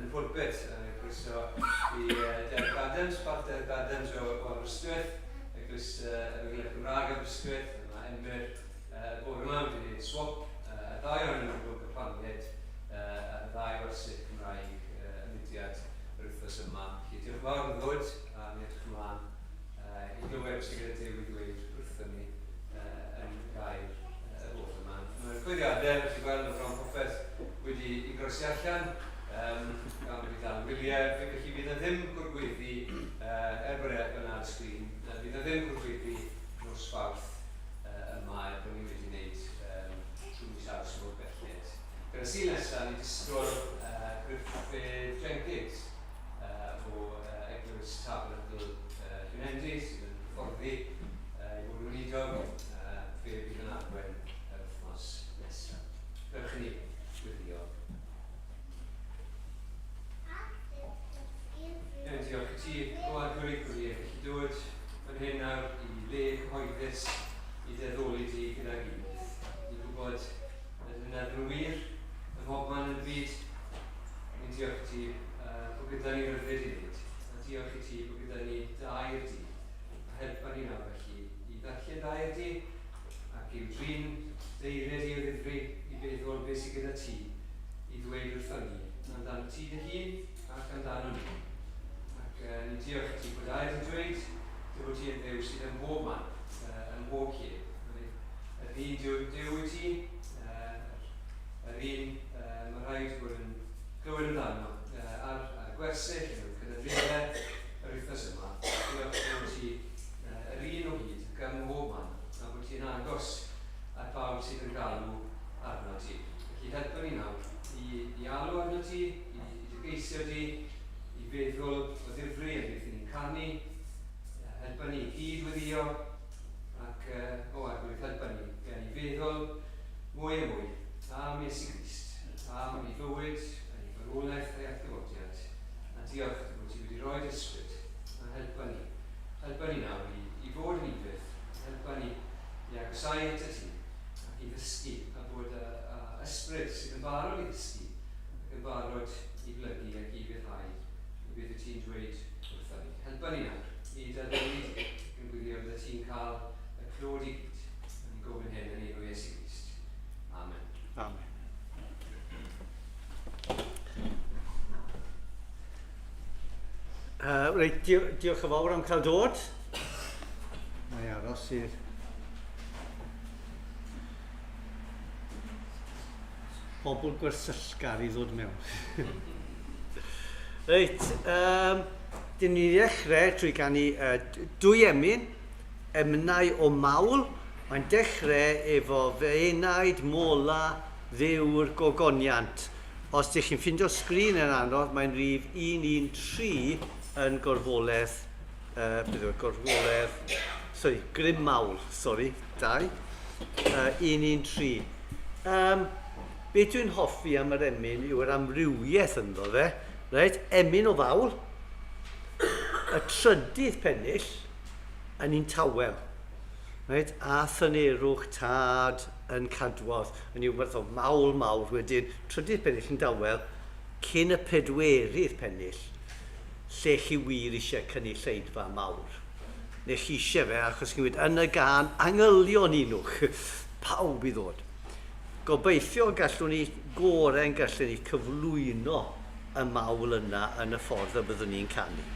yn y pulpit. Croeso i Derek Adams, Parc Derek Adams o, o Aberystwyth, Eglwys Efengylaeth Gymraeg Aberystwyth. Mae Emyr y bore yma wedi gwneud swap. Y ddau ohonyn nhw wedi bod yn gyfraniad ar y ddau wersyll Cymraeg y mudiad yr wythnos yma. Felly diolch yn fawr am ddod a mi edrych ymlaen i glywed beth sydd gyda Duw i ddweud wrthon ni yn gair y bore yma. Mae'r cyhoeddiadau, felly gweld, mae bron popeth wedi i groesi allan, um, gan bod ni dal yn wyliau, felly fydd yna ddim gwrgweddi, uh, er bod e yna ar y sgrin, fydd yna ddim gwrgweddi nos Fawrth uh, yma, er bod ni wedi gwneud um, trwy mis Awst mor belled. Gyda Sul nesaf, ni'n disgwyl uh, Gruffydd Jenkins uh, o uh, Eglwys Tabernacl uh, Llwynhendy, sydd yn hyfforddi uh, i fod yn weinidog. Uh, fe fydd yn arwain yr wythnos nesaf. Dewch i ni wyddio. Ie, diolch i ti, o Arglwydd, bod ni yn gallu dod fan hyn nawr i le cyhoeddus i dy addoli di gyda gilydd. Ni'n gwybod nad yna ddim yn wir ym mhob man yn y byd. Ni'n diolch i ti uh, bod gyda ni ryddid i wneud. A diolch i ti bod gyda ni dy air di. A helpa ni nawr felly i ddarllen dy air di ac i'w drin dy eiriau di o ddifri i feddwl beth sydd gyda ti i ddweud wrthon ni amdano ti dy hun ac amdano ni. Ac uh, ni'n diolch i ti bod air yn dweud dy fod ti yn Dduw sydd ym mhob man, uh, ym mhob lle. Yr un Duw, Duw wyt ti, uh, yr un uh, mae rhaid bod yn clywed amdano uh, ar, ar y gwersyll, yn y cynadleddau, yr wythnos yma. Diolch bod ti uh, yr un o hyd ac ym mhob man, a bod ti'n agos at bawb sydd yn galw arno ti. Felly helpa ni nawr i, i alw arno ti, i, i dy geisio di, i feddwl o ddifri am beth ni'n canu, helpa ni i gyd weddio, ac o Arglwydd helpa ni gan i feddwl mwy a mwy am Iesu Grist, am ei fywyd, ei farwolaeth a'i atgyfodiad, a diolch dy fod ti wedi rhoi dy ysbryd, a helpa ni, helpa ni nawr i, i fod yn ufudd, helpa ni i agosáu atat ti, ac i ddysgu, a bod â, â ysbryd sydd yn barod i ddysgu, ac yn barod i blygu ac i ufuddhau i beth wyt ti'n dweud wrthon ni. Helpa ni nawr i dy addoli di, ac yn gwylio byddet ti'n cael y clod i gyd. A ni'n gofyn hyn yn enw Iesu Grist. Amen. Amen. Reit, diolch yn fawr am cael dod. Mae aros i'r pobl gwersyllgar i ddod mewn. Reit, um, dyn ni ddechrau trwy ganu uh, dwy emyn, emynau o mawl. Mae'n dechrau efo fy enaid, mola, dduw'r gogoniant. Os dych chi'n ffindo sgrin yn anodd, mae'n rif 113 yn gorfoledd, uh, beth yw e, gorfoledd, sorry, grym mawl, sorry, 2, uh, 113. Um, beth dwi'n hoffi am yr emyn yw'r amrywiaeth ynddo fe, reit, emyn o fawl, y trydydd pennill yn un tawel. Reit, a thynerwch tad yn cadwodd. Yn yw fath o mawl mawr wedyn, trydydd pennill yn dawel, cyn y pedwerydd pennill, lle chi wir eisiau cynulleidfa mawr. Neu chi eisiau fe, achos chi'n gweud, yn y gân, angylion unwch, pawb i ddod. Gobeithio gallwn ni gorau'n gallu ni cyflwyno y mawl yna yn y ffordd y byddwn ni'n canu.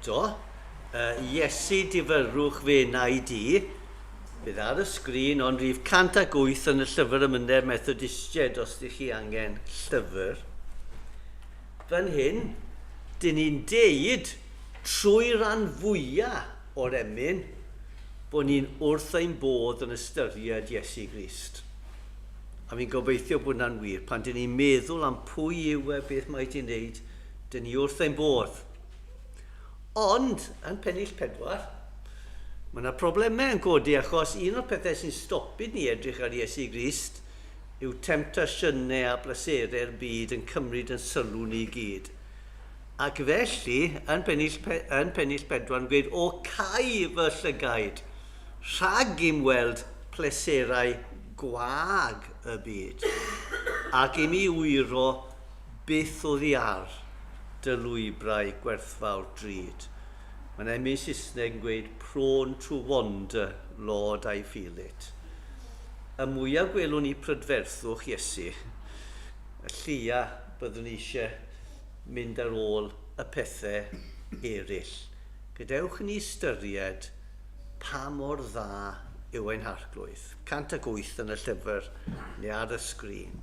eto, uh, Iesu difyrrwch fe na i di, bydd ar y sgrin ond rhif 108 yn y llyfr ymynedd Methodistiaid os ydych chi angen llyfr. Fan hyn, dyn ni'n deud trwy ran fwyaf o'r emyn bod ni'n wrth ein bodd yn ystyried Iesu Grist. A fi'n gobeithio bod hwnna'n wir. Pan dyn ni'n meddwl am pwy yw e, beth mae di'n neud, dyn ni wrth ein bodd. Ond, yn pennill pedwar, mae yna problemau yn codi achos un o'r pethau sy'n stopi ni edrych ar Iesu Grist yw temtasiynau a bleserau'r byd yn cymryd yn sylw ni gyd. Ac felly, yn pennill, yn pennill pedwar yn gweud, o cau fy llygaid, rhag i'm weld pleserau gwag y byd, ac i mi wyro byth oddi ar dy lwybrau gwerthfawr drud. Mae'n emyn Saesneg yn gweud prone to wander, Lord I feel it. Y mwyaf gwelwn ni prydferthwch Iesu, y lleia byddwn ni eisiau mynd ar ôl y pethau eraill. Gadewch i ni ystyried pa mor dda yw ein Harglwydd. 108 yn y llyfr neu ar y sgrin.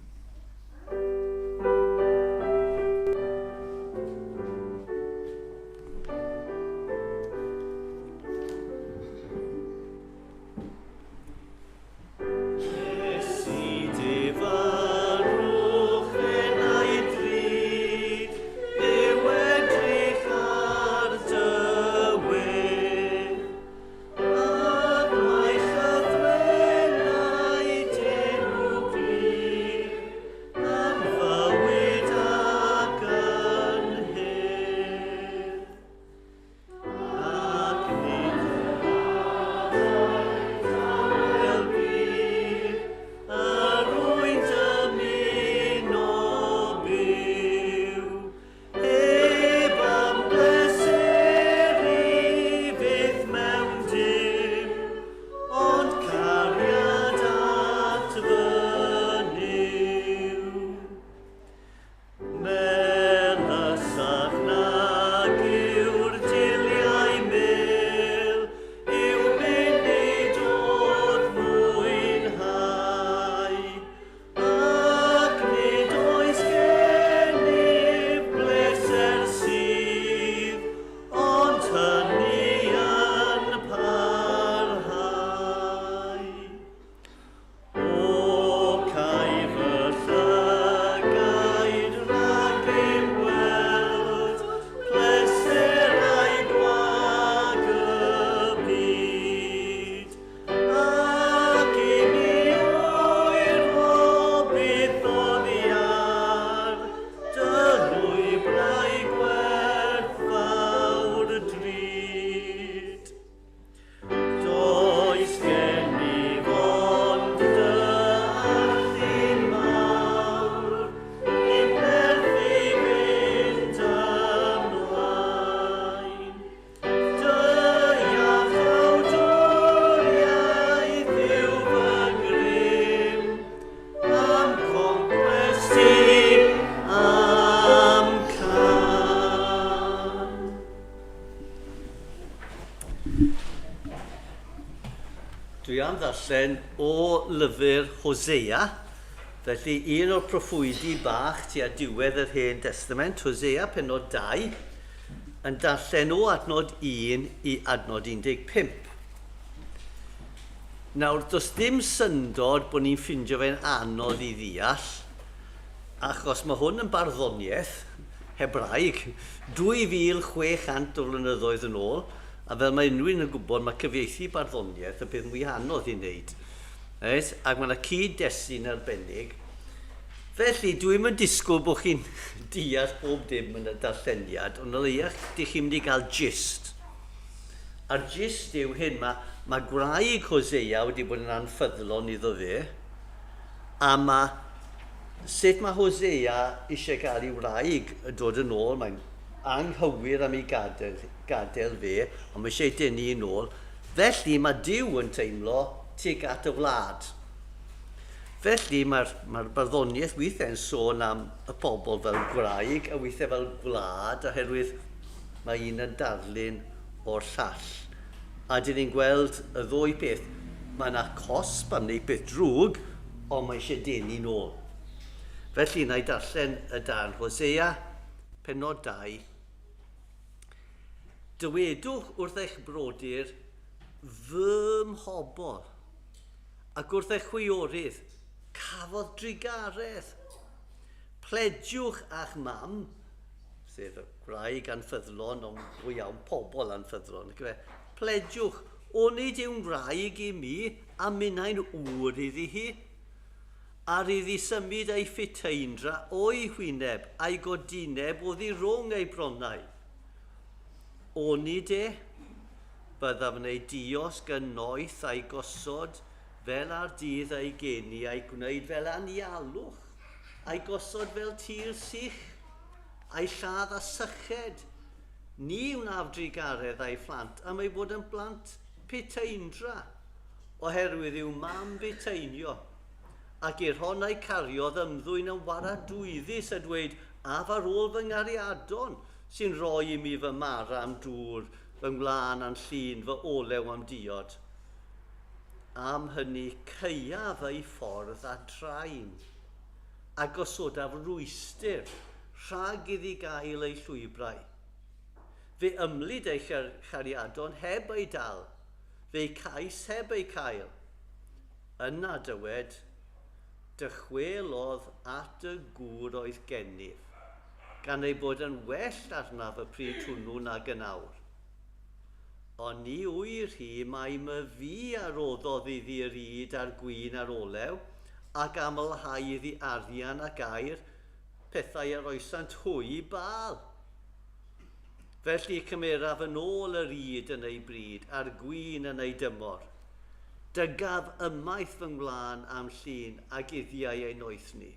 Dwi am ddarllen o lyfr Hosea, felly un o'r proffwydi bach tua diwedd yr Hen Testament, Hosea penod 2, yn darllen o adnod 1 i adnod 15. Nawr, does dim syndod bod ni'n ffindio fe'n anodd i ddeall, achos mae hwn yn barddoniaeth Hebraeg 2,600 o flynyddoedd yn ôl, a fel mae unrhyw un yn gwybod, mae cyfieithu barddoniaeth y peth mwyaf anodd i wneud. Reit? Ac mae yna cyd-destun arbennig. Felly, dwi'n yn disgwyl bod chi'n deall bob dim yn y darlleniad, ond o leia, dych chi'n mynd i gael gist. A'r gist yw hyn, mae, mae gwraig Hosea wedi bod yn anffyddlon iddo fe, a mae sut mae Hosea eisiau gael ei wraig yn dod yn ôl, mae'n anghywir am ei gadael, gadael fe, ond mae eisiau ei dynnu yn ôl. Felly mae Duw yn teimlo tuag at y wlad. Felly mae'r mae barddoniaeth weithiau'n sôn am y pobl fel gwraig a weithiau fel gwlad, oherwydd Mae un yn darlun o'r llall. A dyn ni'n gweld y ddwy peth. Mae yna cosb am wneud peth drwg, ond mae eisiau denu nôl. Felly, na i darllen y darn Hosea, penod 2. Dywedwch wrth eich brodyr, fy mhobl, ac wrth eich chwiorydd, cafodd drugaredd. Plediwch a'ch mam, sef y gwraig anffyddlon, ond go iawn pobl anffyddlon, ac fe, plediwch, onid yw'n wraig i mi, a minnau'n ŵr iddi hi? Ar iddi symud ei phuteindra o'i hwyneb, a'i godineb oddi rhwng ei bronnau. Onid e? Byddaf yn ei diosg yn noeth a'i gosod fel ar dydd ei geni, a'i gwneud fel anialwch, a'i gosod fel tir sych, a'i lladd â syched. Ni wnaf drugaredd a'i phlant am ei bod yn blant puteindra, oherwydd i'w mam buteinio, ac i'r hon a'i cariodd ymddwyn yn waradwyddus a dweud, Af ar ôl fy nghariadon, sy'n rhoi i mi fy mara am dŵr, fy ngwlân a'n llun, fy olew am diod. Am hynny caeaf ei ffordd a drain, a gosodaf rwystr rhag iddi gael ei llwybrau. Fe ymlid ei chariadon heb ei dal, fe'i cais heb ei cael. Yna dywed, Dychwelodd at y gŵr oedd gennyf, gan ei bod yn well arnaf y pryd hwnnw nag yn awr. Ond ni ŵyr hi mai myfi a roddodd iddi yr ŷd a'r gwin a'r olew, ac amlhau iddi arian ac aur, pethau a roesant hwy i Baal. Felly cymeraf yn ôl yr ŷd yn ei bryd, a'r gwin yn ei dymor. Dygaf ymaith fy ngwlân a'm llun, ac iddiau ei noethni.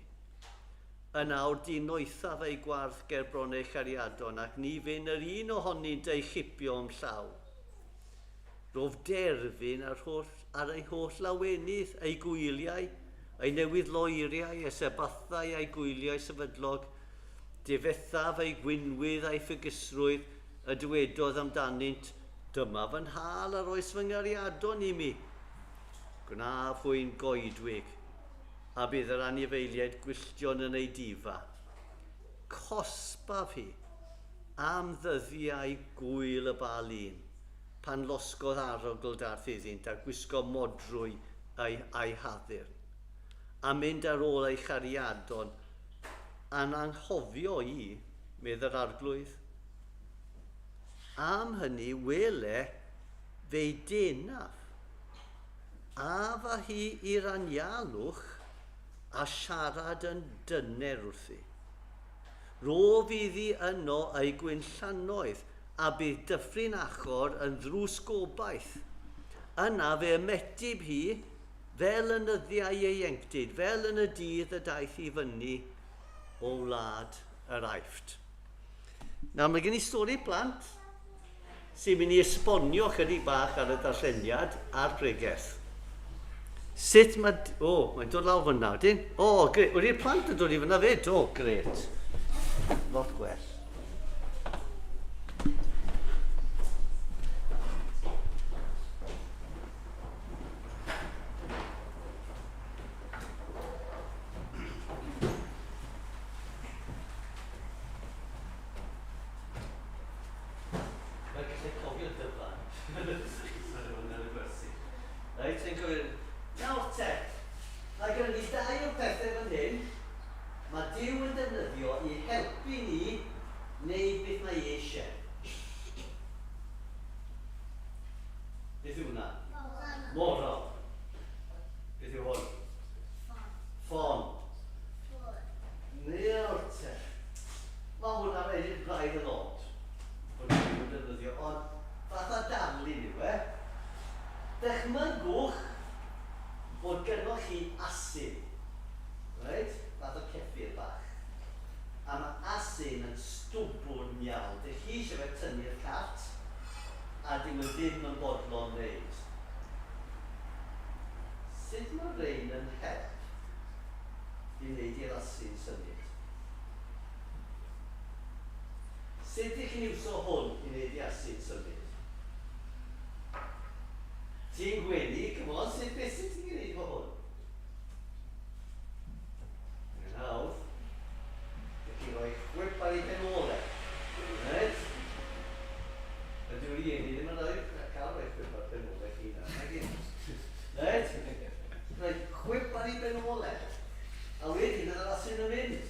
Yn awr dinoethaf ei gwarth ger bron ei chariadon, ac ni fyn yr un ohonynt ei chipio o'm llaw. Rof derfyn ar, holl, ar ei holl lawenydd, ei gwyliau, ei newydd loeriau, ei sebathau a'i gwyliau sefydlog, difethaf ei gwinwydd a'i ffigusrwydd, y dywedodd amdanynt, Dyma fy nhâl a roes fy nghariadon i mi. Gwnaf hwy'n goedwig, a bydd yr anifeiliaid gwylltion yn ei difa. Cosbaf hi am ddyddiau gŵyl y Baalin, pan losgodd arogl darth iddynt a gwisgo modrwy ei, a'i haddurn, a mynd ar ôl ei chariadon, a'n anghofio i, medd yr Arglwydd. Am hynny, wele, fe'i denaf. Af â hi i'r anialwch a siarad yn dyner wrthi. Rhof iddi yno ei gwinllannoedd, a bydd dyffryn Achor yn ddrws gobaith. Yna fe ymetyb hi, fel yn nyddiau ieuenctid, fel yn y dydd y daeth i fyny o wlad yr Aifft. Nawr, mae gen i stori plant sy'n mynd i esbonio chydig bach ar y darlleniad a'r pregeth. Sut mae... O, oh, mae'n dod lawr fyna, wedyn. O, oh, gret. Wedi'r plant yn dod i fyna fyd. O, oh, gret. Lot gwell. Mae'n gallu cofio dyfan. Sorry, mae'n yn y gwersi. Reit, fi'n cofio. Nawr te, mae gennym ni dau o'r pethau fan hyn. Mae Duw yn defnyddio i helpu ni wneud beth mae e eisiau. Beth yw hwnna? Moron. Beth yw hwn? Ffon. Nawr te. Mae hwnna braidd yn od bod nhw yn defnyddio, ond fatha darlun yw e. Dychmygwch bod gynnoch chi asyn, reit, fath o ceffyl bach. A mae asyn yn stwbwrn iawn. Dych chi eisiau fe tynnu'r cart, a dyw e ddim yn bodlon wneud. Sut mae rhein yn help i wneud i'r asyn symud? Sut ych chi'n iwso hwn i wneud i asyn symud? Ti'n gwenu, come on, sut, beth sut ti'n gwneud efo hwn? Yn hawdd. Dych chi'n rhoi chwip ar ei ben ôl e. Reit? A dyw'r rieni ddim yn rhoi, cael rhoi chwip ar ben ôl eich hunan, nag un. Reit? Rhoi chwip ar ei ben ôl e. A wedyn bydd yr asyn yn mynd.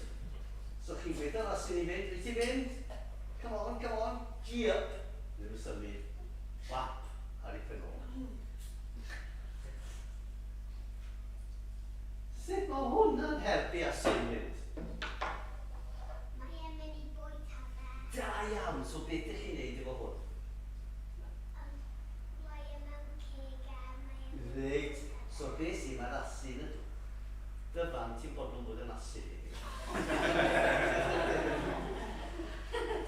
So chi'n gweud yr asyn i fynd, wyt ti'n mynd? Come on, come on, G up. Ddim yn symud. Whap ar ei pen ôl. Sut mae hwnna'n helpu asyn mynd? Mae e'n mynd i bwyta fe. Da iawn, so beth ydych chi'n neud efo hwn? Rhoi e mewn ceg e, mae e'n mynd i Reit, bwyta fe. so beth sy'n mae'r asyn yn... Dy fam ti'n bodlon bod yn asyn i fi.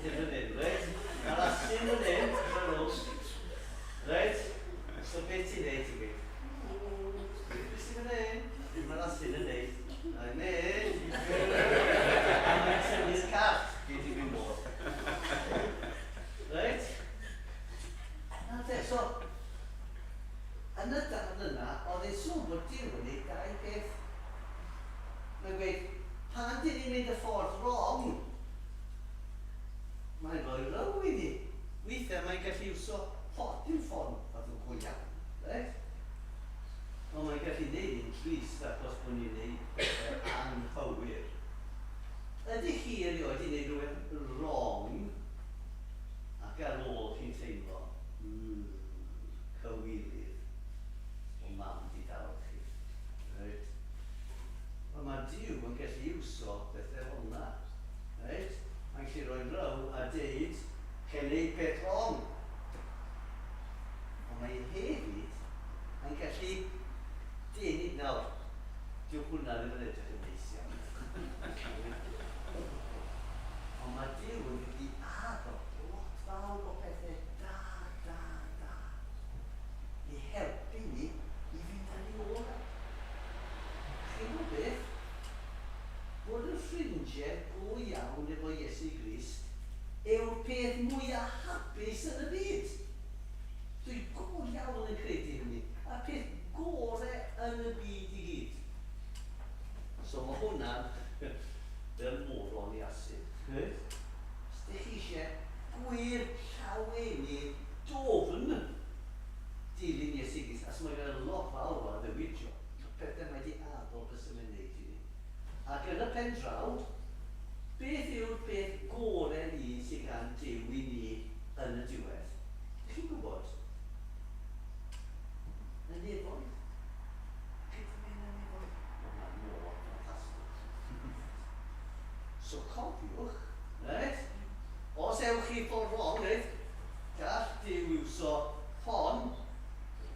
Ti'n fan hyn, reit? Mae'r asyn fan hyn, fan hwn. Reit? So beth ti'n neud, ti'n gweud? Beth sy'n fan hyn? Beth mae'r asyn yn neud? Mae'n mynd. A mae'n tynnu'r cart. Gei di fynd nôl. Reit? Na te, so, yn y darn yna, oedd e'n sôn bod Duw yn neud dau beth. Mae'n gweud, pan dyn ni'n mynd y ffordd wrong, mae'n rhoi row i ni. Weithiau mae'n gallu iwso ffon, dim ffon fath o go iawn, reit? Ond mae'n gallu neud ni'n trist achos bod ni'n neud pethau anghywir. Ydych chi erioed 'di neud rhywbeth wrong ac ar ôl chi'n teimlo, mm, cywilydd o mam 'di dal chi, reit? Wel mae Duw yn gallu iwso pethau fel 'na, reit? Mae'n gallu rhoi row a deud, chi'n neud peth wrong. Ond mae e hefyd yn gallu denu, nawr, dyw hwnna ddim yn edrych yn neis iawn. Ond mae Duw yn gallu addo lot fawr o pethau da, da, da i helpu ni i fynd ar ei ôl e. Chi'n gwybod beth? Bod yn ffrindiau go iawn efo Iesu Grist yw'r peth mwyaf hapus yn y byd. Dwi go iawn yn credu hynny. A'r peth gore yn y byd i gyd. So mae hwnna'n fel moron i asyn. Reit? Os ydych chi eisiau gwir llawenydd dwfn dilyn Iesu Grist, as mae fe lot fawr o addewidion, pethau mae di addo fysa fe'n neud i ni. Ac yn y pen draw, beth yw'r peth gore un sydd gan Duw i ni yn y diwedd? Ydych chi'n gwybod? Y nefoedd. Chi 'di mynd y nefoedd? Mae hwnna'n mor ffantastig. So cofiwch, reit, os ewch chi ffordd wrong, reit, gall Duw iwso ffon,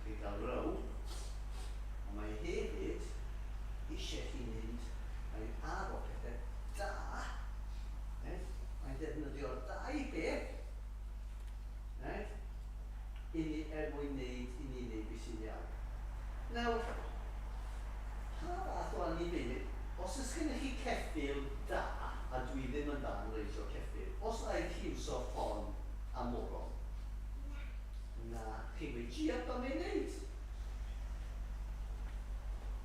chi gael row, ond mae hefyd eisiau chi mynd, mae'n addo pethau da, reit, mae'n defnyddio'r dau beth, reit, i ni er mwyn wneud i ni wneud beth sy'n iawn. Nawr, pa fath o anifeiliaid, os oes gennych chi ceffyl da, a dwi ddim yn dda yn reisio ceffyl, os rhaid i chi iwso ffon a moron? Na. Na, chi'n gweud gee up am ei wneud.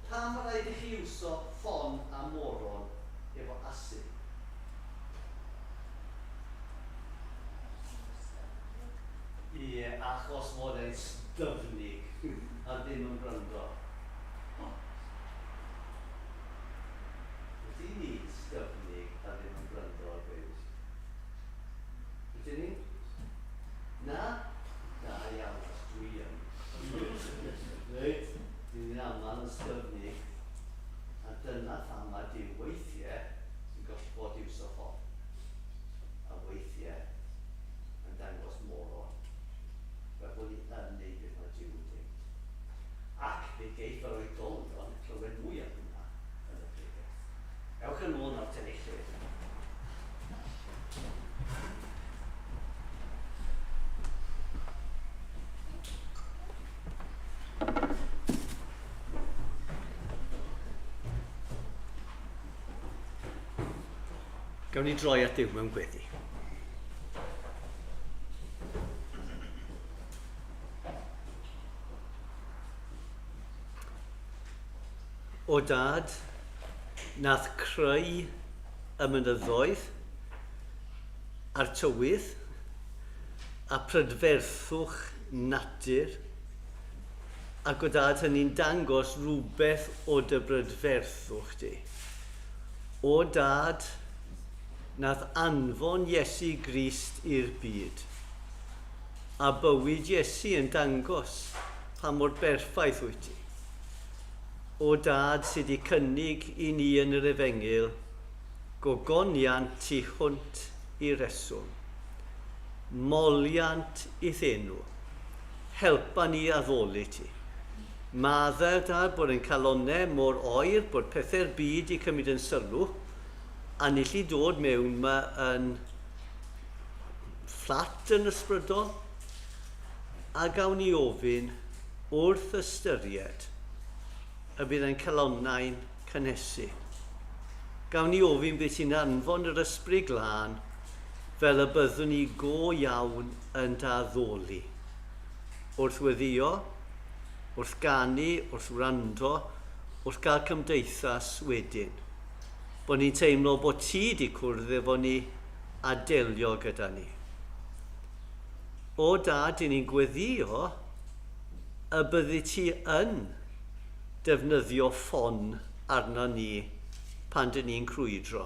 Pam rhaid i chi iwso ffon a moron efo asyn? Ie, achos fod e'n styfnig a ddim yn gwrando. Ydy ni'n styfnig a ddim yn gwrando ar gweud? Ydyn ni? Na? Da iawn, achos dwi yn. Reit, ni'n aml yn styfnig, a dyna pham mae Duw weithiau yn gorfod iwso ffon, a weithiau yn dangos moron, fel bod ni yn neud beth mae Duw yn dweud. Ac fe geiff yr oedolion clywed mwy am hwnna yn y pregeth. Ewch yn ôl nawr ten eich lle. Gawn ni droi at Duw mewn gweddi. O dad, nath creu y mynyddoedd a'r tywydd a prydferthwch natur, ac o dad hynny'n dangos rhywbeth o dy brydferthwch di. O dad, nath anfon Iesu Grist i'r byd, a bywyd Iesu yn dangos pa mor berffaith wyt ti. O Dad sy 'di cynnig i ni yn yr Efengyl gogoniant tu hwnt i reswm. Moliant i'th enw. Helpa ni addoli ti. Maddau, Dad, bod ein calonnau mor oer bod pethau'r byd 'di cymryd yn sylw a ni 'llu dod mewn 'ma yn fflat yn ysbrydol. A gawn ni ofyn wrth ystyried y bydd ein calonnau'n cynhesu. Gawn ni ofyn bydd ti'n anfon yr Ysbryd Glân fel y byddwn ni go iawn yn dy addoli. Wrth weddïo, wrth ganu, wrth wrando, wrth gael cymdeithas wedyn. Bod ni'n teimlo bod ti 'di cwrdd efo ni a delio gyda ni. O Dad, dyn ni'n gweddïo y byddi ti yn defnyddio ffon arno ni pan dyn ni'n crwydro.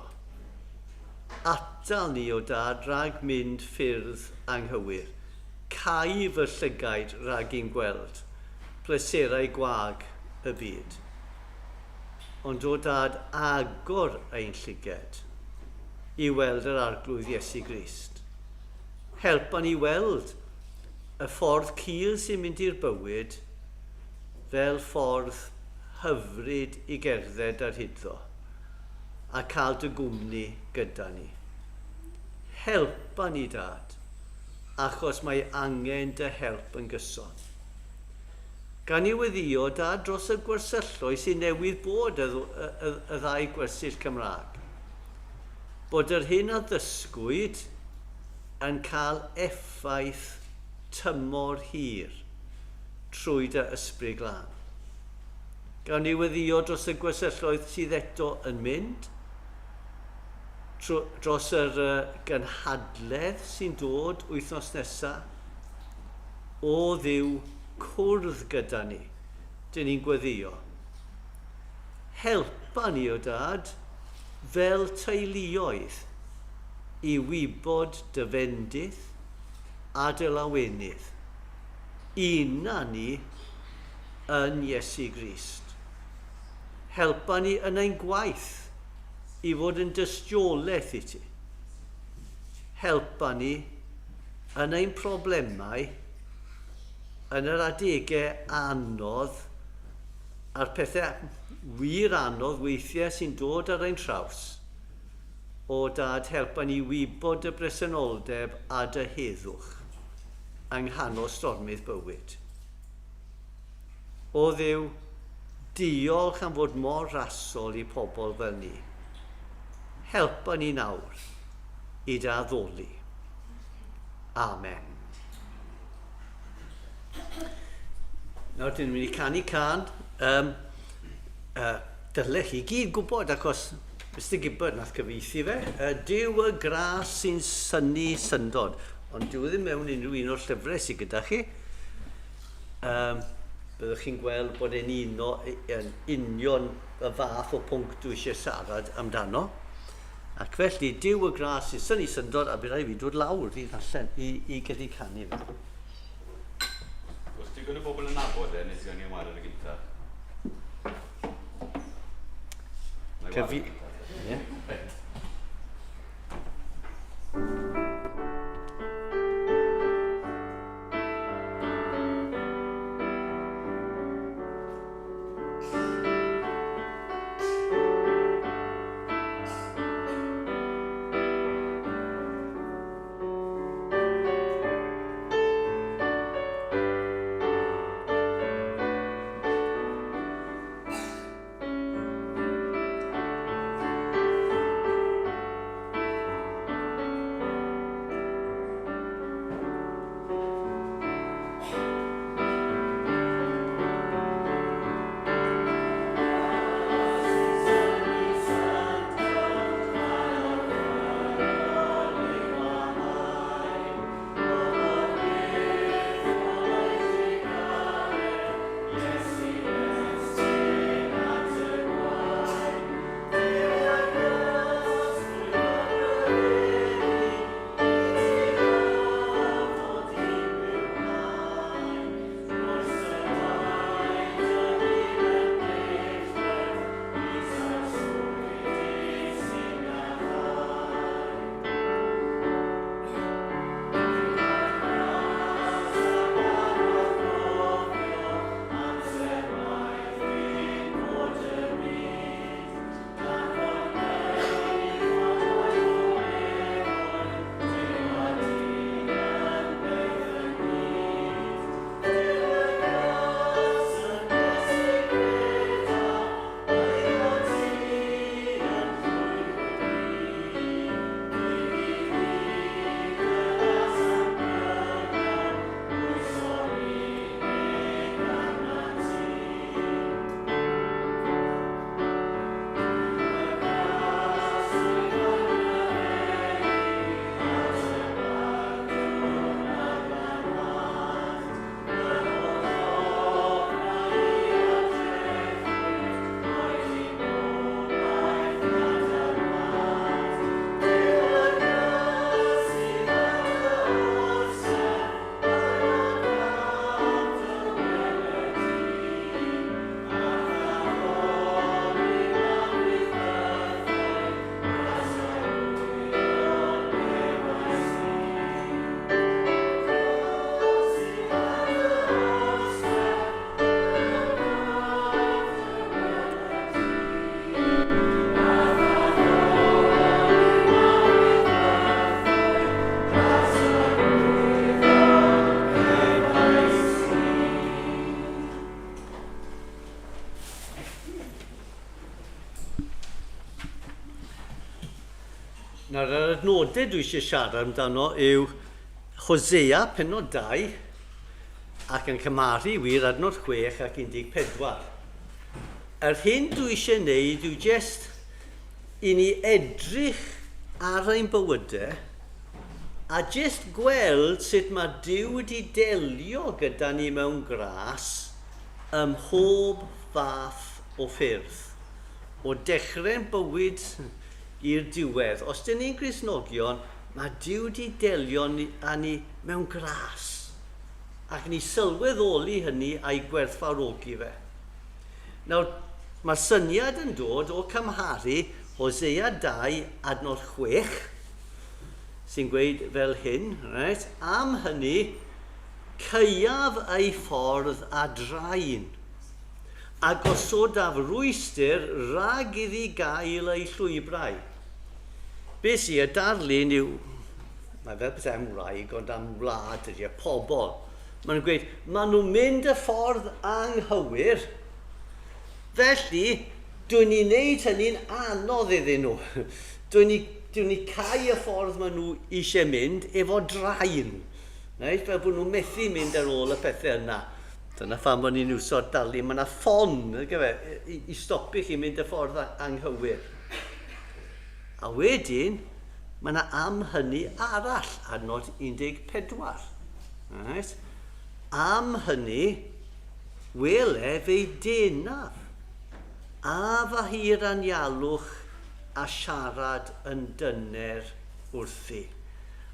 Atal ni, o Dad, rhag mynd ffyrdd anghywir. Cau fy llygaid rhag i'n gweld pleserau gwag y byd. Ond o Dad, agor ein llyged i weld yr Arglwydd Iesu Grist. Helpa ni weld y ffordd cul sy'n mynd i'r bywyd fel ffordd hyfryd i gerdded ar hyddo a cael dy gwmni gyda ni. Helpa ni, Dad, achos mae angen dy help yn gyson. Gan i weddïo, Dad, dros y gwersylloedd sy'n newydd bod y, y, y, y ddau gwersyll Cymraeg. Bod yr hyn a ddysgwyd yn cael effaith tymor hir trwy dy Ysbryd Glân. Gawn ni weddïo dros y gwersylloedd sydd eto yn mynd, dros yr gynhadledd sy'n dod wythnos nesaf. O Dduw, cwrdd gyda ni. Dyn ni'n gweddïo. Helpa ni, o Dad, fel teuluoedd i wybod dy fendith a dy lawenydd. Una ni yn Iesu Grist. Helpa ni yn ein gwaith i fod yn dystiolaeth i ti. Helpa ni yn ein problemau, yn yr adegau anodd, a'r pethau wir anodd weithiau sy'n dod ar ein traws. O Dad, helpa ni wybod dy bresenoldeb a dy heddwch yng nghanol stormydd bywyd. O Dduw, diolch am fod mor rasol i pobl fel ni. Helpa ni nawr i dy addoli. Amen. Nawr, dyn ni'n mynd i canu can. Um, dylech chi gyd gwybod, achos Mr Gibbard nath cyfieithu fe. Duw y gras sy'n synnu syndod. Ond dyw e ddim mewn unrhyw un o'r llyfrau sydd gyda chi. Um, byddwch chi'n gweld bod e'n uno, yn union y fath o pwnc dwi eisiau siarad amdano. Ac felly, Duw y gras sy'n synnu syndod, a bydd rhaid fi dod lawr i ddarllen, i, i gallu canu fe. Oes digon o bobl yn nabod e, neu ti angen wared y gynta? Cyfi... Ie. Nawr, yr adnodau dwi eisiau siarad amdano yw Hosea, penod 2, ac yn cymharu wir adnod 6 ac 14. Yr hyn dwi eisiau wneud yw jest i ni edrych ar ein bywydau a jest gweld sut mae Duw wedi delio gyda ni mewn gras ym mhob fath o ffyrdd. O dechrau'n bywyd i'r diwedd. Os dyn ni'n Gristnogion, mae Duw wedi delio â ni mewn gras. Ac ni sylweddoli hynny a'i gwerthfawrogi fe. Nawr, mae'r syniad yn dod o cymharu Hosea 2 adnod 6, sy'n gweud fel hyn, right? Am hynny, caeaf ei ffordd a draen. a gosodaf rwystr rhag iddi gael ei llwybrau. Be sy y darlun yw, mae fel pethau am wraig, ond am wlad ydy, y pobl. Maen nhw'n gweud, maen nhw'n mynd y ffordd anghywir, felly dwi'n ni wneud hynny'n anodd iddyn nhw. Dwi'n ni, dwi ni cau y ffordd maen nhw eisiau mynd efo draen. Right? Fel bod nhw'n methu mynd ar ôl y pethau yna. Dyna pham bod ni'n iwso'r darlun. Mae yna ffon gyfe, i, i stopio chi mynd y ffordd anghywir. A wedyn, mae yna am hynny arall, adnod 14. Right? Am hynny, wele fe'i denaf, a fy hir anialwch a siarad yn dyner wrthi.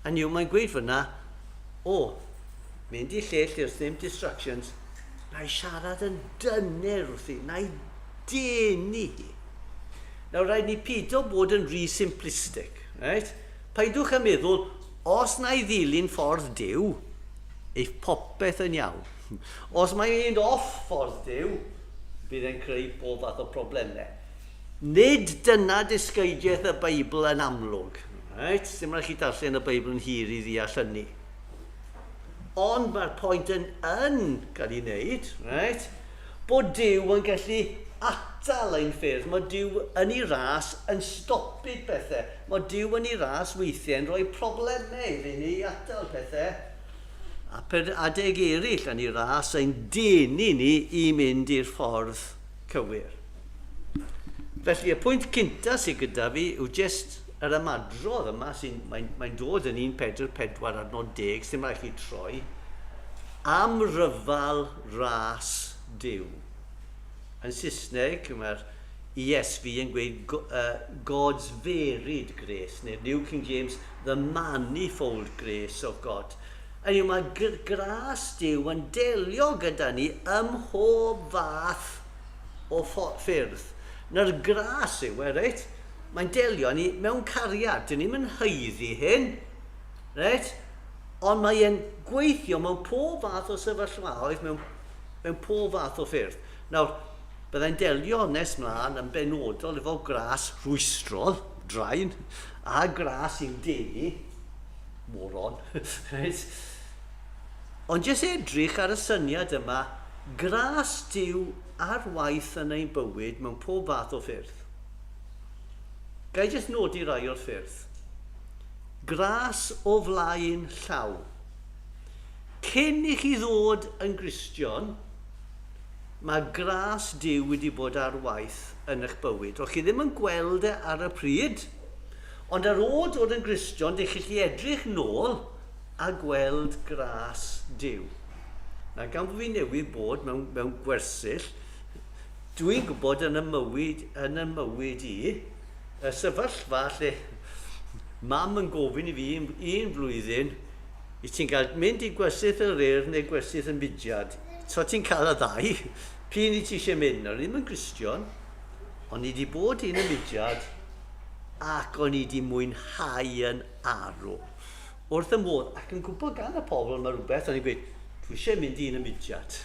A niw, mae'n gweud fyna, o, Mynd i lle lle oes ddim distractions, na i siarad yn dyner wrthi, na i denu hi. Nawr, rhaid ni pido bod yn rhy simplistic, right? Paidwch â meddwl, os na i ddilyn ffordd Duw, eith popeth yn iawn. Os mae'n mynd off ffordd Duw, bydd e'n creu bob fath o problemau. Nid dyna dysgeidiaeth y Beibl yn amlwg. Right? Dim rhaid chi darllen y Beibl yn hir i ddeall hynny. Ond mae'r pwynt yn, yn cael ei wneud, right, bod Duw yn gallu atal ein ffyrdd. Mae Duw yn ei ras yn stopio pethau. Mae Duw yn ei ras weithiau yn rhoi problemau iddyn ni i atal pethau. A per adeg eraill yn ei ras ein denu ni i mynd i'r ffordd cywir. Felly y pwynt cynta sydd gyda fi yw jyst yr ymadrodd yma sy'n mae'n mae dod yn 1 Pedr 4 adnod 10, sy'n rhaid chi troi, am ryfal ras Duw. Yn Saesneg, mae'r ESV yn gweud God's varied grace, neu'r New King James, the manifold grace of God. Hynny yw, mae gras Duw yn delio gyda ni ym mhob fath o ffyrdd. Na'r gras yw e, reit? Mae'n delio â ni mewn cariad. Dyn ni'm yn haeddu hyn, reit? Ond mae e'n gweithio mewn pob fath o sefyllfaoedd, mewn, mewn pob fath o ffyrdd. Nawr, byddai'n delio nes mlaen yn benodol efo gras rhwystrol, draen, a gras i'w denu, moron, reit? Ond jyst edrych ar y syniad yma, gras Duw ar waith yn ein bywyd mewn pob fath o ffyrdd. Ga i jyst nodi rai o'r ffyrdd? Gras o flaen llaw. Cyn i chi ddod yn Gristion, mae gras Duw wedi bod ar waith yn eich bywyd. O'ch chi ddim yn gweld e ar y pryd, ond ar ôl dod yn Gristion, dych chi gallu edrych nôl a gweld gras Duw. Na, gan bod fi newydd bod mewn, mewn gwersyll, Dwi'n gwybod yn y mywyd, yn y mywyd i, y sefyllfa lle mam yn gofyn i fi un, un flwyddyn, i ti'n cael mynd i gwersyll yr urdd neu gwersyll y mudiad. So ti'n cael y ddau, p'un i ti eisiau mynd. O'n i ddim yn Gristion, ond i wedi bod un y mudiad ac o'n i wedi mwynhau yn arw. Wrth y modd, ac yn gwybod gan y pobl yma rhywbeth, o'n i'n gweud, dwi eisiau mynd i un y mudiad.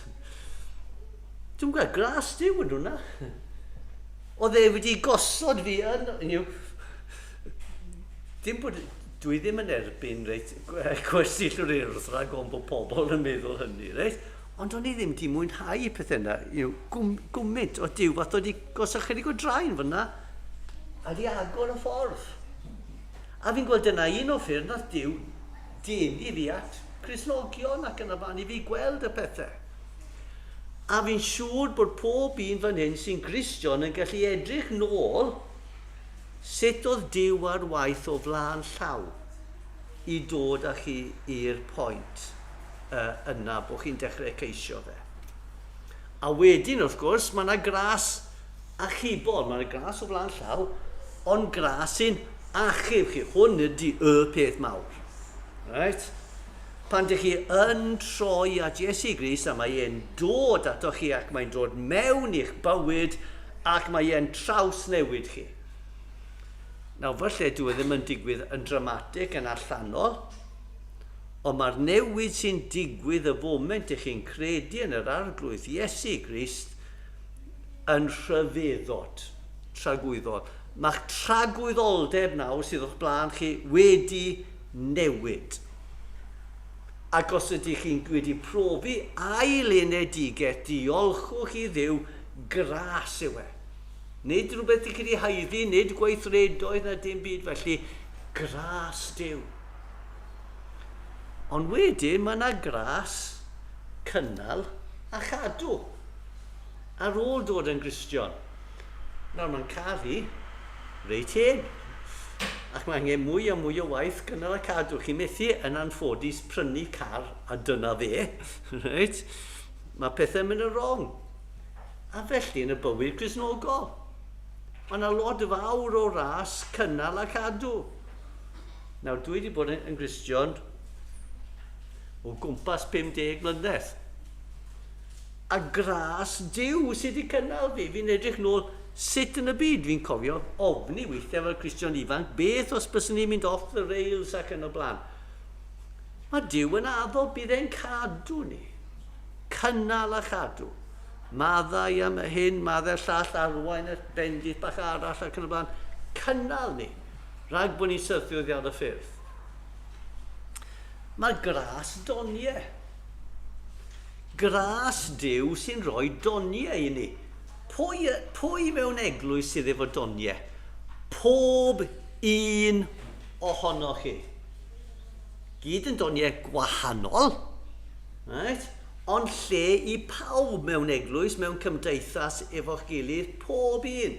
Dwi'n gweld gras Duw yn hwnna. Oedd e wedi gosod fi yn... You know, dim bod... Dwi ddim yn erbyn reit, gwersi llwyr urdd rhag ofn bod pobl yn meddwl hynny, reit? Ond o'n i ddim wedi mwynhau pethau yna. You know, gwm, gwmynt o Duw, fath oedd wedi gosod chydig o draen fyna a di agor y ffordd. A fi'n gweld dyna un o ffyrdd nath Duw denu fi at Cristnogion ac yn y fan i fi gweld y pethau. A fi'n siŵr bod pob un fan hyn sy'n Gristion yn gallu edrych nôl sut oedd Duw ar waith o flaen llaw i dod â chi i'r pwynt uh, yna bod chi'n dechrau ceisio fe. A wedyn, wrth gwrs, mae yna gras achubol. Mae yna gras o flaen llaw, ond gras sy'n achub chi. Hwn ydy y peth mawr. Right? Pan dych chi yn troi at Iesu Grist a mae e'n dod ato chi ac mae'n dod mewn i'ch bywyd ac mae e'n trawsnewid chi. Nawr, falle dyw e ddim yn digwydd yn dramatig, yn allanol, ond mae'r newid sy'n digwydd y foment ych chi'n credu yn yr Arglwydd Iesu Grist yn rhyfeddod tragwyddol. Mae'ch tragwyddoldeb nawr sydd o'ch blaen chi wedi newid. Ac os ydych chi'n wedi profi ail-enedigaeth, diolchwch i Dduw, gras yw e. Nid rhywbeth ydych chi wedi haeddu, nid gweithredoedd na dim byd felly, gras Duw. Ond wedyn mae yna gras cynnal a chadw ar ôl dod yn Gristion. Nawr mae'n cael hi reit hen. Ac mae angen mwy a mwy o waith cynnal a cadw. Chi methu yn anffodus prynu car a dyna fe. Reit? Mae pethau'n mynd yn wrong. A felly yn y bywyd Cristnogol. Mae yna lot fawr o ras cynnal a cadw. Nawr, dwi wedi bod yn, yn Gristion o gwmpas 50 mlynedd. A gras Duw sydd wedi cynnal fi. Fi'n edrych nôl sut yn y byd fi'n cofio ofni weithiau fel Cristion ifanc, beth os byswn ni'n mynd off the rails ac yn y blaen. Mae Duw yn addo bydd e'n cadw ni. Cynnal a chadw. Maddau am y hyn, maddau'r llall, arwain at bendith bach arall ac yn y blaen. Cynnal ni, rhag bod ni'n syrthio oddi ar y ffyrdd. Mae gras doniau. Gras Duw sy'n rhoi doniau i ni. Pwy, pwy mewn eglwys sydd efo doniau? Pob un ohonoch chi. Gyd yn doniau gwahanol, right? Ond lle i pawb mewn eglwys, mewn cymdeithas efo'ch gilydd, pob un.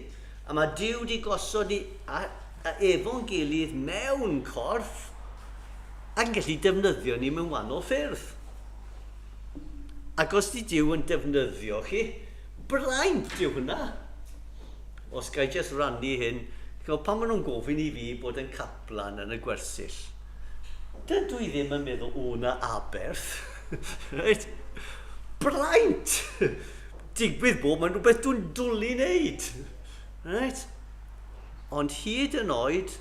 A mae Duw wedi gosod ni a, a efo'n gilydd mewn corff ac yn gallu defnyddio ni mewn wahanol ffyrdd. Ac os di Duw yn defnyddio chi, braint yw hwnna. Os ga i jyst rannu hyn, chimod, pan maen nhw'n gofyn i fi bod yn caplan yn y gwersyll, dydw i ddim yn meddwl, o na aberth. Reit? Braint! Digwydd bod mae'n rhywbeth dwi'n dwlu wneud. Reit? Ond hyd yn oed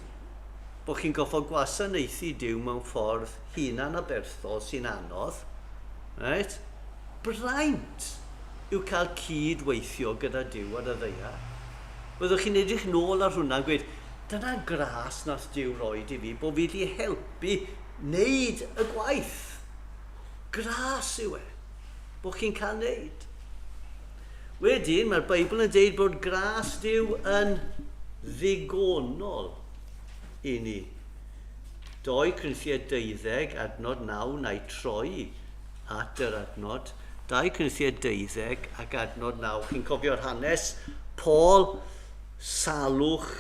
bod chi'n goffo gwasanaethu Duw mewn ffordd hunan-aberthol sy'n anodd, reit? Braint yw cael cyd-weithio gyda Duw ar y ddaear. Byddwch chi'n edrych nôl ar hwnna yn gweud, dyna gras nath Duw roed i fi, bod fi wedi helpu wneud y gwaith. Gras yw e, bod chi'n cael wneud. Wedyn, mae'r Beibl yn dweud bod gras Duw yn ddigonol i ni. 2 Corinthiaid 12, adnod 9, na i troi at yr adnod. 2 Corinthiaid 12 ac adnod 9. Chi'n cofio'r hanes? Paul, salwch,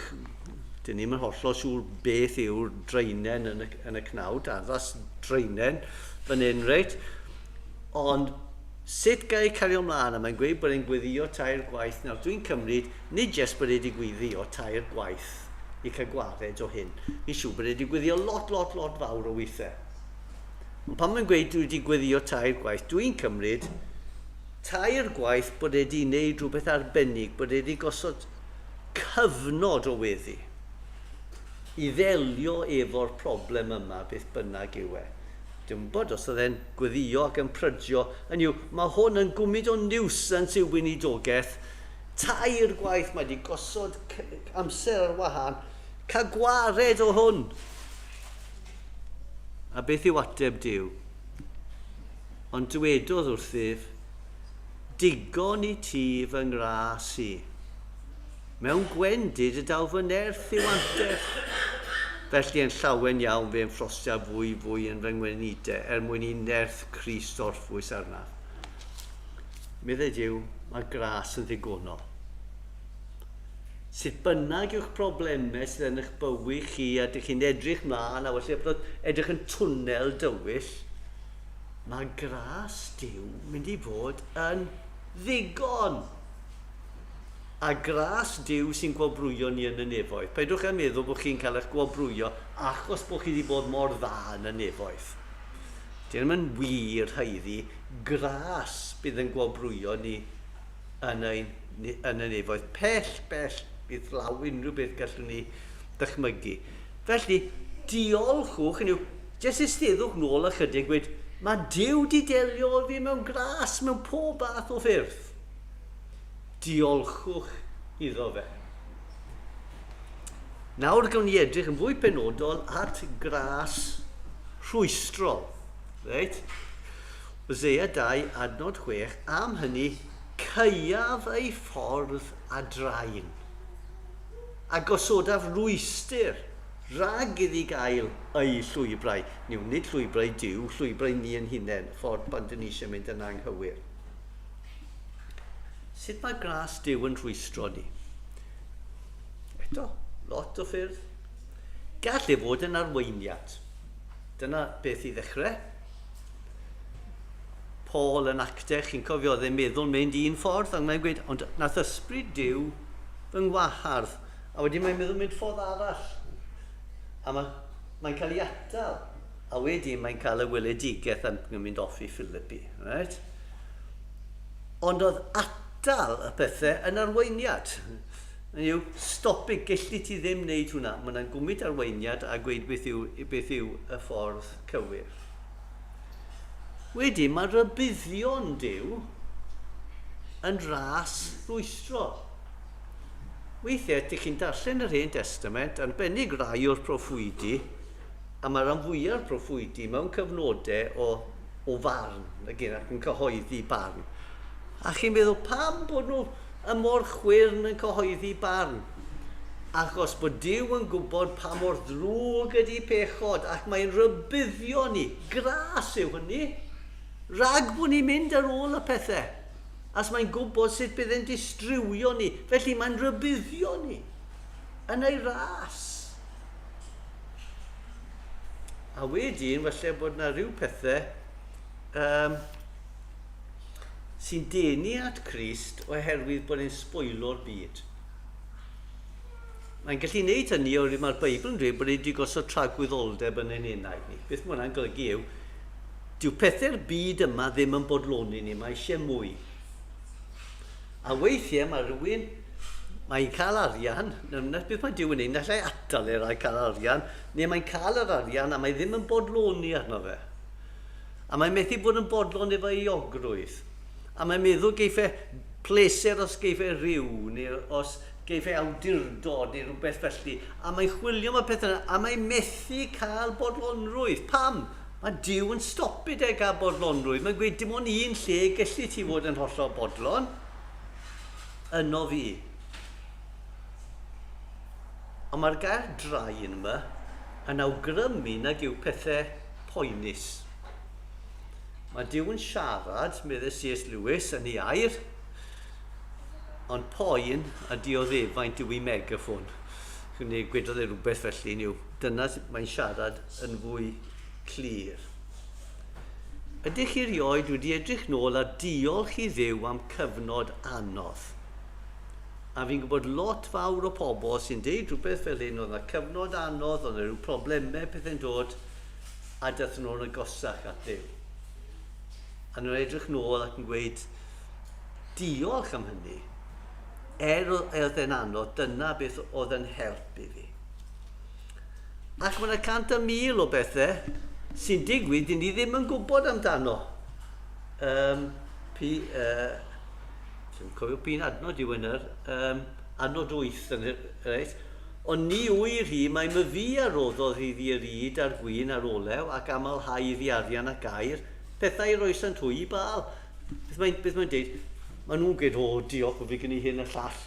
dyn ni'n hollol siŵr beth yw'r draenen yn y, yn y cnawd, addas draenen fan hyn, reit? Ond sut ga i cario mlaen? A mae'n gweud bod e'n gweddio tair gwaith. Nawr dwi'n cymryd, nid jest bod e wedi gweddio tair gwaith i cael gwared o hyn. Fi'n siŵr bod e wedi gweddio lot, lot, lot fawr o weithiau. Ond pan mae'n gweud dwi wedi gweddio tair gwaith, dwi'n cymryd tair gwaith bod e wedi gwneud rhywbeth arbennig, bod e wedi gosod cyfnod o weddi i ddelio efo'r problem yma, beth bynnag yw e. Dwi'm yn gwybod os oedd e'n gweddio ac yn prydio. Hynny yw, mae hwn yn gwmyd o nuisance i'w weinidogaeth. Tair gwaith mae wedi gosod amser ar wahân. Cael gwared o hwn. A beth yw ateb Duw? Ond dywedodd wrthyf, digon i ti fy ngras i. Mewn gwendid y daw fy nerth i'w anterth. Felly yn llawen iawn fe ymffrostia fwy fwy yn fy ngweinidau er mwyn i nerth Crist orffwys arnaf. Meddai Duw, mae gras yn ddigonol. Sut bynnag yw'ch problemau sydd yn eich bywyd chi a dych chi'n edrych mlaen a felly bod edrych yn twnnel dywyll, mae gras Duw mynd i fod yn ddigon. A gras Duw sy'n gwobrwyo ni yn y nefoedd. Peidiwch â meddwl bod chi'n cael eich gwobrwyo achos bod chi wedi bod mor dda yn y nefoedd. Dyn ddim yn wir haeddu gras bydd yn gwobrwyo ni yn, ein, yn y nefoedd. Pell, bell bydd law unrhyw beth gallwn ni dychmygu. Felly, diolchwch, hynny yw, jyst eisteddwch nôl ychydig, gweud, mae Duw di delio fi mewn gras, mewn pob fath o ffyrdd. Diolchwch iddo fe. Nawr gawn ni edrych yn fwy penodol at gras rhwystrol. Reit? Hosea 2, adnod 6, am hynny, caeaf ei ffordd a draen, a gosodaf rwystr rhag iddi gael ei llwybrau. Niw, nid llwybrau Duw, llwybrau ni yn hunain, ffordd pan dyn ni eisiau mynd yn anghywir. Sut mae gras Duw yn rhwystro ni? Eto, lot o ffyrdd. Gall e fod yn arweiniad. Dyna beth i ddechrau. Paul yn actau, chi'n cofio, oedd e'n meddwl mynd un ffordd, ac mae'n gweud, ond nath ysbryd Duw fy ngwahardd. A wedyn mae'n meddwl mynd ffordd arall. A mae, mae'n cael ei atal. A wedyn mae'n cael y weledigaeth am mynd off i Philippi. Right? Ond oedd atal y pethau yn arweiniad. Hynny yw, stop it, gelli ti ddim wneud hwnna. Mae yna'n gwmyd arweiniad a gweud beth yw, beth yw y ffordd cywir. Wedyn mae rhybuddion Duw yn ras rwystro. Weithiau, ydych chi'n darllen yr Hen Testament, arbennig rai o'r proffwydi, a mae rhan fwyaf o'r proffwydi mewn cyfnodau o o farn, again, ac yn cyhoeddi barn. A chi'n meddwl, pam bod nhw y mor chwyrn yn cyhoeddi barn? Achos bod Duw yn gwybod pa mor ddrwg ydy pechod, ac mae'n rhybuddio ni. Gras yw hynny. Rhag bod ni'n mynd ar ôl y pethau. As mae'n gwybod sut bydd e'n distrywio ni. Felly mae'n rhybuddio ni yn ei ras. A wedyn, falle bod yna rhyw pethau um, sy'n denu at Crist oherwydd bod e'n sboilo'r byd. Mae'n gallu gwneud hynny oherwydd mae'r Beibl yn dweud bod e wedi gosod tragwyddoldeb yn ein enaid ni. Beth mae hwnna'n golygu yw, dyw pethau'r byd yma ddim yn bodloni ni, mae eisiau mwy. A weithiau mae rhywun, mae'n cael arian, na beth mae Duw yn neud, naill ai atal e rhag cael arian, neu mae'n cael yr arian a mae ddim yn bodloni arno fe. A mae'n methu bod yn bodlon efo euogrwydd. A mae'n meddwl geiff e pleser os geiff e rhyw, neu os geiff e awdurdod, neu rhywbeth felly. A mae'n chwilio am y pethau yna, a mae'n methu cael bodlonrwydd. Pam? Mae Duw yn stopi de gael bodlonrwydd. Mae'n gweud dim ond un lle gelli ti fod yn hollol bodlon. Yno fi. Ond mae'r gair draen yma yn awgrymu nag yw pethau poenus. Mae Duw yn siarad, meddai C.S. Lewis, yn ei air, ond poen a dioddefaint yw ei megaffon. Neu gwedodd e rhywbeth felly, yw, dyna mae'n siarad yn fwy clir. Ydych chi erioed wedi edrych nôl a diolch i Dduw am cyfnod anodd? A fi'n gwybod lot fawr o pobl sy'n deud rhywbeth fel hyn, oedd yna cyfnod anodd, oedd yna rhyw problemau, pethau'n dod, a daethon nhw'n agosach at Dduw. A nhw'n edrych nôl ac yn gweud, diolch am hynny. Er oedd e'n anodd, dyna beth oedd yn help i fi. Ac mae yna 100,000 o bethau sy'n digwydd dyn ni ddim yn gwybod amdano. Um, pi, uh, dwi'n cofio pi'n adnod yw yna'r, um, adnod 8, yn, reit? Ond ni wyr hi, mae myfi a roddodd iddi yr ŷd a'r gwin a'r olew, ac amlhau iddi arian ac aur, pethau i roesant hwy i Baal. Beth mae'n beth mae'n deud? Maen nhw'n gweud, o, diolch bod fi gen i hyn a llall.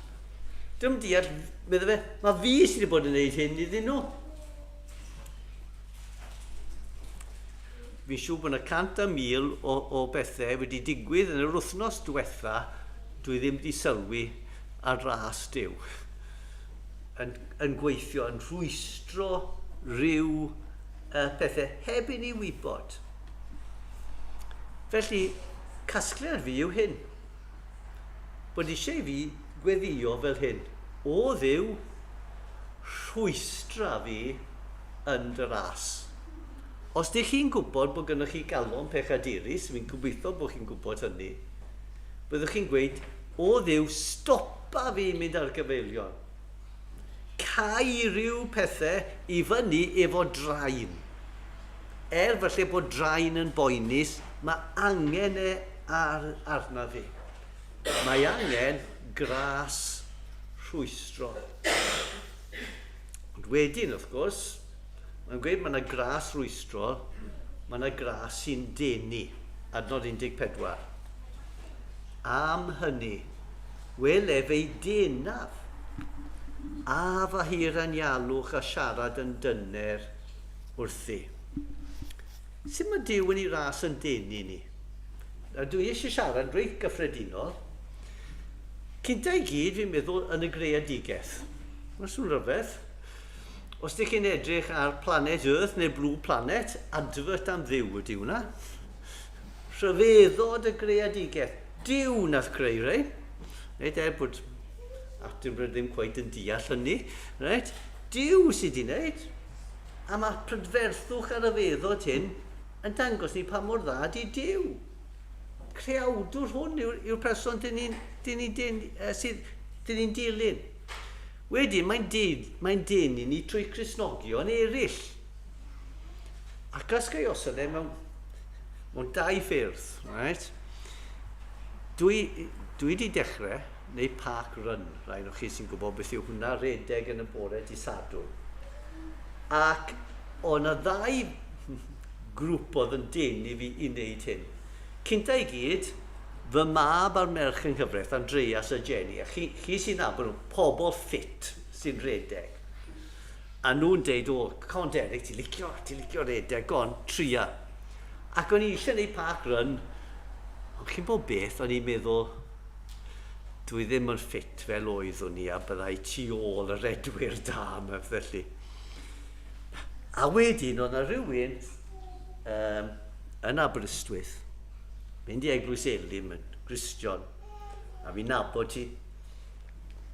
Dwi'm deall, medde fe, mae fi sydd wedi bod yn gwneud hyn iddyn nhw. Fi'n siŵr bod yna 100,000 o bethau wedi digwydd yn yr wythnos diwetha dwi ddim wedi sylwi ar ras Duw. Yn, yn gweithio, yn rhwystro rhyw pethau heb i ni wybod. Felly, casgliad fi yw hyn. Bod eisiau i fi gweddio fel hyn. O Dduw, rhwystra fi yn dy ras. Os dych chi'n gwybod bod gynnoch chi galon pechadurus, fi'n gobeithio bod chi'n gwybod hynny, byddwch chi'n gweud, O Dduw, stopa fi mynd ar gyfeilion. Cau rhyw pethau i fyny efo draen. Er falle bod draen yn boenus, mae angen e ar, arna fi. Mae angen gras rhwystro. Ond wedyn, wrth gwrs, mae'n gweud mae yna gras rwystrol, mae yna gras sy'n denu. Adnod 14. Am hynny, wel ef ei denaf, a fy hir anialwch a siarad yn dyner wrthi. Sut mae Duw yn ei ras yn denu ni? A dwi eisiau siarad reit gyffredinol. Cynta i gyd, fi'n meddwl yn y greadigaeth. Mae'n swn rhyfedd. Os ydych chi'n edrych ar Planet Earth neu Blue Planet, advert am Dduw ydy hwnna. Rhyfeddod y greadigaeth. Duw nath greu rei. Reit, er bod Attenborough ddim cweit yn deall hynny. Reit, Duw sydd wedi wneud. A mae prydferthwch ar ryfeddod hyn yn dangos ni pa mor dda di Duw. Creawdwr hwn yw'r yw person dyn ni'n dyn ni, dyn, sydd, dyn ni'n dilyn. Wedyn, mae'n dyn, mae'n denu ni trwy Cristnogion eraill. Ac os ga i osod e mewn, mewn dau ffyrdd, right? Dwi, dwi wedi dechrau neu park run, rhai o chi sy'n gwybod beth yw hwnna, redeg yn y bore di Sadwrn. Ac o na ddau grŵp oedd yn denu fi i wneud hyn. Cynta i gyd, Fy mab a'r merch yng nghyfraith, Andreas a Jenny, a chi, chi sy'n nabod nhw, pobl ffit sy'n rhedeg. A nhw'n deud, o, come on Derek, ti'n licio, ti'n licio rhedeg, go on, tria. Ac o'n i eisiau gwneud park run, ond chi'n bod beth, o'n i'n meddwl, dwi ddim yn ffit fel oeddwn i a byddai tu ôl y redwyr da yma felly. A wedyn oedd yna rhywun um, yn Aberystwyth, mynd i Eglwys Elim yn Gristion, a fi'n nabod ti.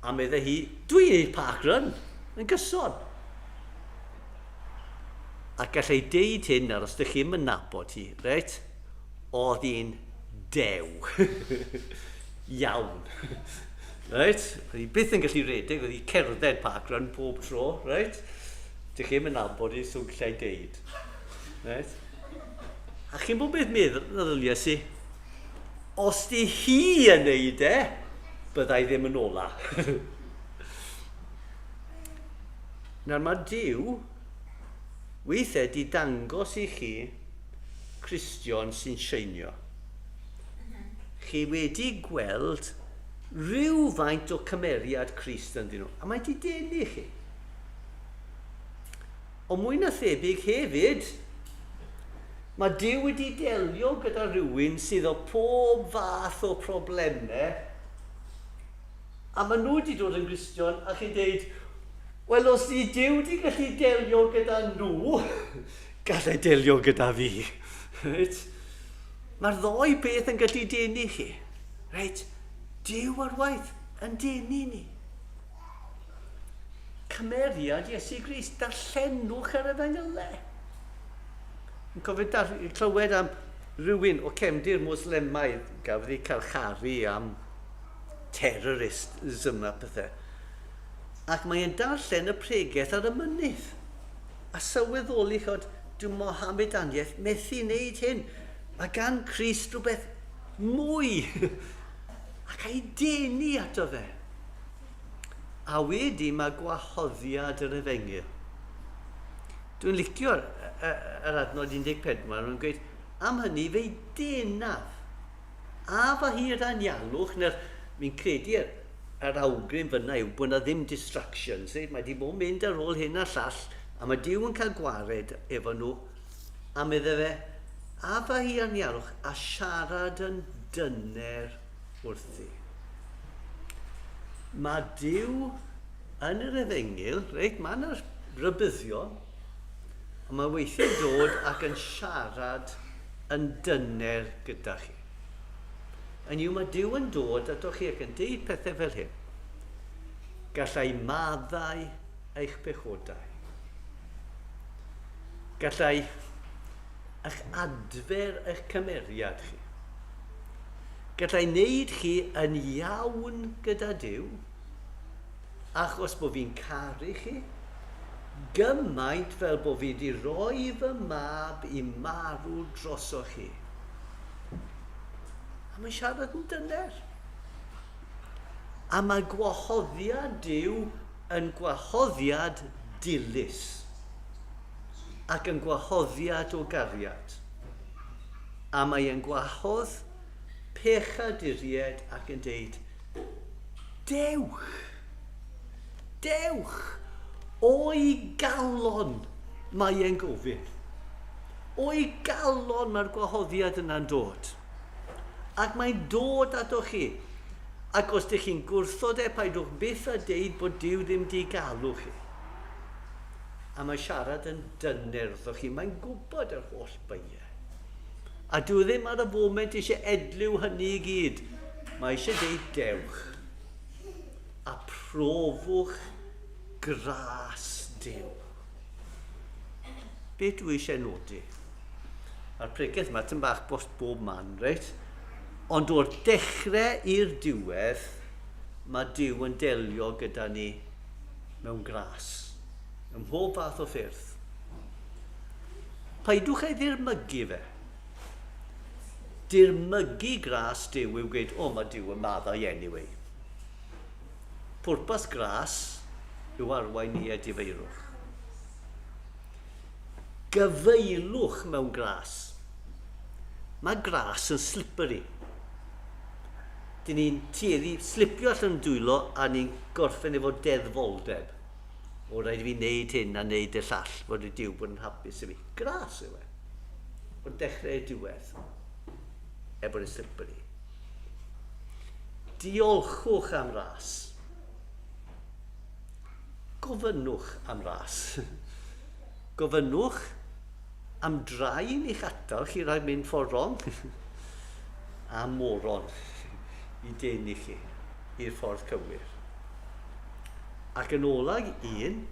A meddai hi, dwi'n neud park run, yn gyson. A gallai deud hyn ar os ydych chi'n yn nabod hi, reit? Oedd hi'n dew. Iawn. Reit? Oedd hi byth yn gallu redeg, oedd hi cerdded park run pob tro, reit? Dych chi'n yn nabod hi, so gallai deud. Reit? A chi'n bod beth meddyliais i? Os di hi yn neud e, byddai ddim yn ola. Nawr mae Duw weithiau di dangos i chi Cristion sy'n seinio. Chi wedi gweld rhywfaint o cymeriad Crist ynddyn nhw, a mae di denu chi. Ond mwy na thebyg hefyd, mae Duw wedi delio gyda rhywun sydd o pob fath o problemau, a maen nhw wedi dod yn Gristion, a chi'n deud, wel os di Duw wedi gallu delio gyda nhw, gallai delio gyda fi. Reit? Mae'r ddoi beth yn gallu denu chi. Reit? Duw ar waith yn denu ni. Cymeriad Iesu Grist, darllenwch yr efengylau. Yn cofio dar, clywed am rhywun o cefndir Mwslemaidd gafodd ei carcharu am terrorism a pethau. Ac mae'n darllen y pregeth ar y mynydd. A sylweddoli chod, dyw Mohamedaniaeth methu wneud hyn. Mae gan Crist rhywbeth mwy. Ac a'i denu ato fe. A wedi mae gwahoddiad yr efengyl. Dwi'n licio'r yr adnod 14, mae'n gweud, am hynny fe'i denaf. A fy hir anialwch, neu'r, fi'n credu yr, yr awgrym fyna yw bod yna ddim distractions, eh? Mae di bod yn mynd ar ôl hyn a llall, a mae Duw yn cael gwared efo nhw, a medde fe, a fy hianialwch a siarad yn dyner wrthi. Mae Duw yn yr efengyl, reit, mae yna rybuddion, ond mae weithiau'n dod ac yn siarad yn dyner gyda chi. Yn yw, mae Duw yn dod atoch chi ac yn deud pethau fel hyn. Gallai maddau eich pechodau. Gallai eich adfer eich cymeriad chi. Gallai wneud chi yn iawn gyda Duw, achos bod fi'n caru chi, gymaint fel bod fi wedi rhoi fy mab i marw drosoch chi. A mae'n siarad yn dyner. A mae gwahoddiad Duw yn gwahoddiad dilys ac yn gwahoddiad o gariad. A mae e'n gwahodd pechaduriaid ac yn deud, Dewch! Dewch! O'i galon mae e'n gofyn. O'i galon mae'r gwahoddiad yna'n dod. Ac mae'n dod atoch chi. Ac os dych chi'n gwrthod e, paidwch byth â deud bod Duw ddim 'di galw chi. A mae siarad yn dyner wrthoch chi, mae'n gwybod yr holl beiau. A dyw e ddim ar y foment eisiau edliw hynny i gyd. Mae eisiau deud dewch a profwch gras Duw. Be dwi eisiau nodi? Mae'r pregeth yma tyn bach bost bob man, reit? Ond o'r dechrau i'r diwedd, mae Duw yn delio gyda ni mewn gras. Ym mhob fath o ffyrdd. Paidwch ei ddirmygu fe. Dirmygu gras Duw yw gweud, o, mae Duw yn maddau anyway. Pwrpas gras yw arwain ni edifeirwch. Gyfeilwch mewn gras. Mae gras yn slippery. Dyn ni'n tueddu slipio allan yn dwylo a ni'n gorffen efo deddfoldeb. O, rhaid i fi wneud hyn a wneud y llall, fod y Duw bod yn hapus i fi. Gras yw e. O'r dechrau i'r diwedd. Er bod yn slippery. Diolchwch am ras. Gofynnwch am ras. Gofynnwch am draen i'ch atal chi rhag mynd ffordd wrong. A moron i denu chi i'r ffordd cywir. Ac yn olag un,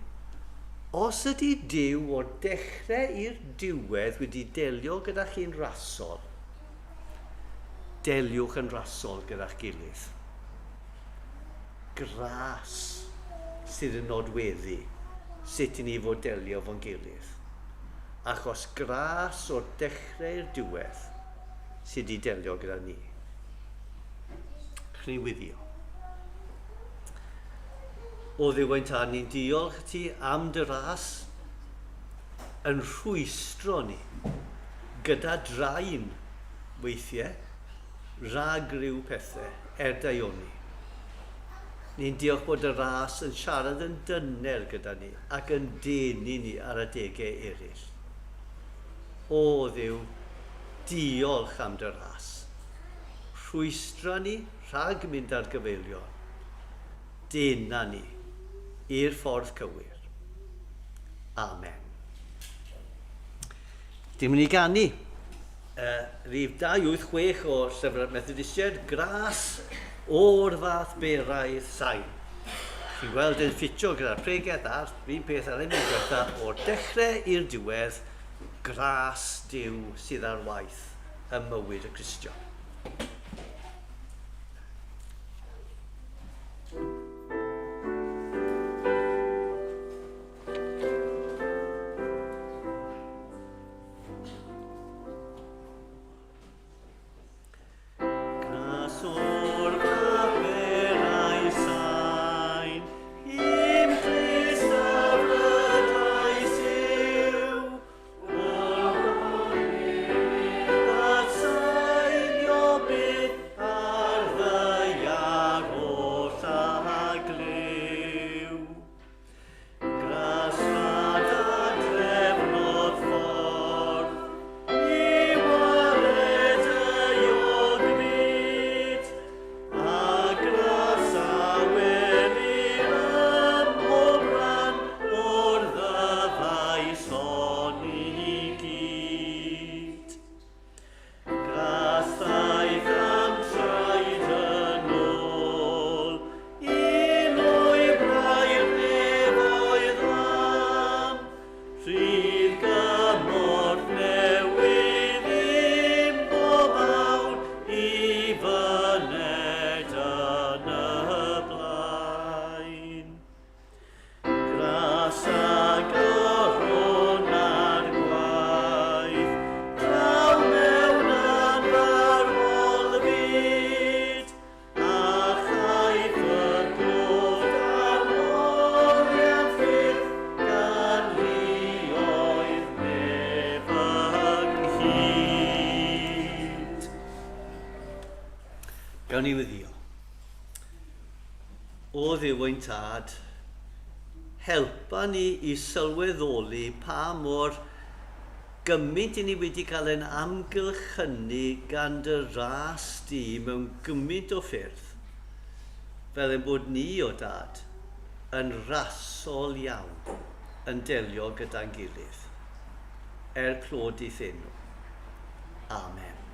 os ydy Duw o'r dechrau i'r diwedd wedi delio gyda chi'n rasol, deliwch yn rasol gyda'ch gilydd. Gras sydd yn nodweddu sut i ni fod delio fo'n gilydd. Achos gras o'r dechrau i'r diwedd sydd wedi delio gyda ni. Chni wyddio. O Dduw ein Tad, ni'n diolch ti am dy ras yn rhwystro ni gyda draen weithiau rhag rhyw pethau er daioni. Ni'n diolch bod y ras yn siarad yn dyner gyda ni ac yn denu ni ar adegau eraill. O Dduw, diolch am dy ras. Rhwystra ni rhag mynd ar gyfeilion. Dena ni i'r ffordd cywir. Amen. Dim yn ei ganu. Rhif 286 o Llyfr Methodistiaid, Gras o'r fath beraidd sain. Chi'n gweld yn ffitio gyda'r pregeth a'r un peth ar emyn diwetha, o'r dechrau i'r diwedd, gras Duw sydd ar waith ym mywyd y Cristion. Gras o'r paperau sain, i'm clust a brydais yw, o'r at sainio byw. Gawn ni weddio. O Dduw ein Tad, helpa ni i sylweddoli pa mor gymaint i ni wedi cael ein amgylchynu gan dy ras di mewn gymaint o ffyrdd, fel ein bod ni, o Dad, yn rasol iawn yn delio gyda'n gilydd. Er clod i'th enw. Amen.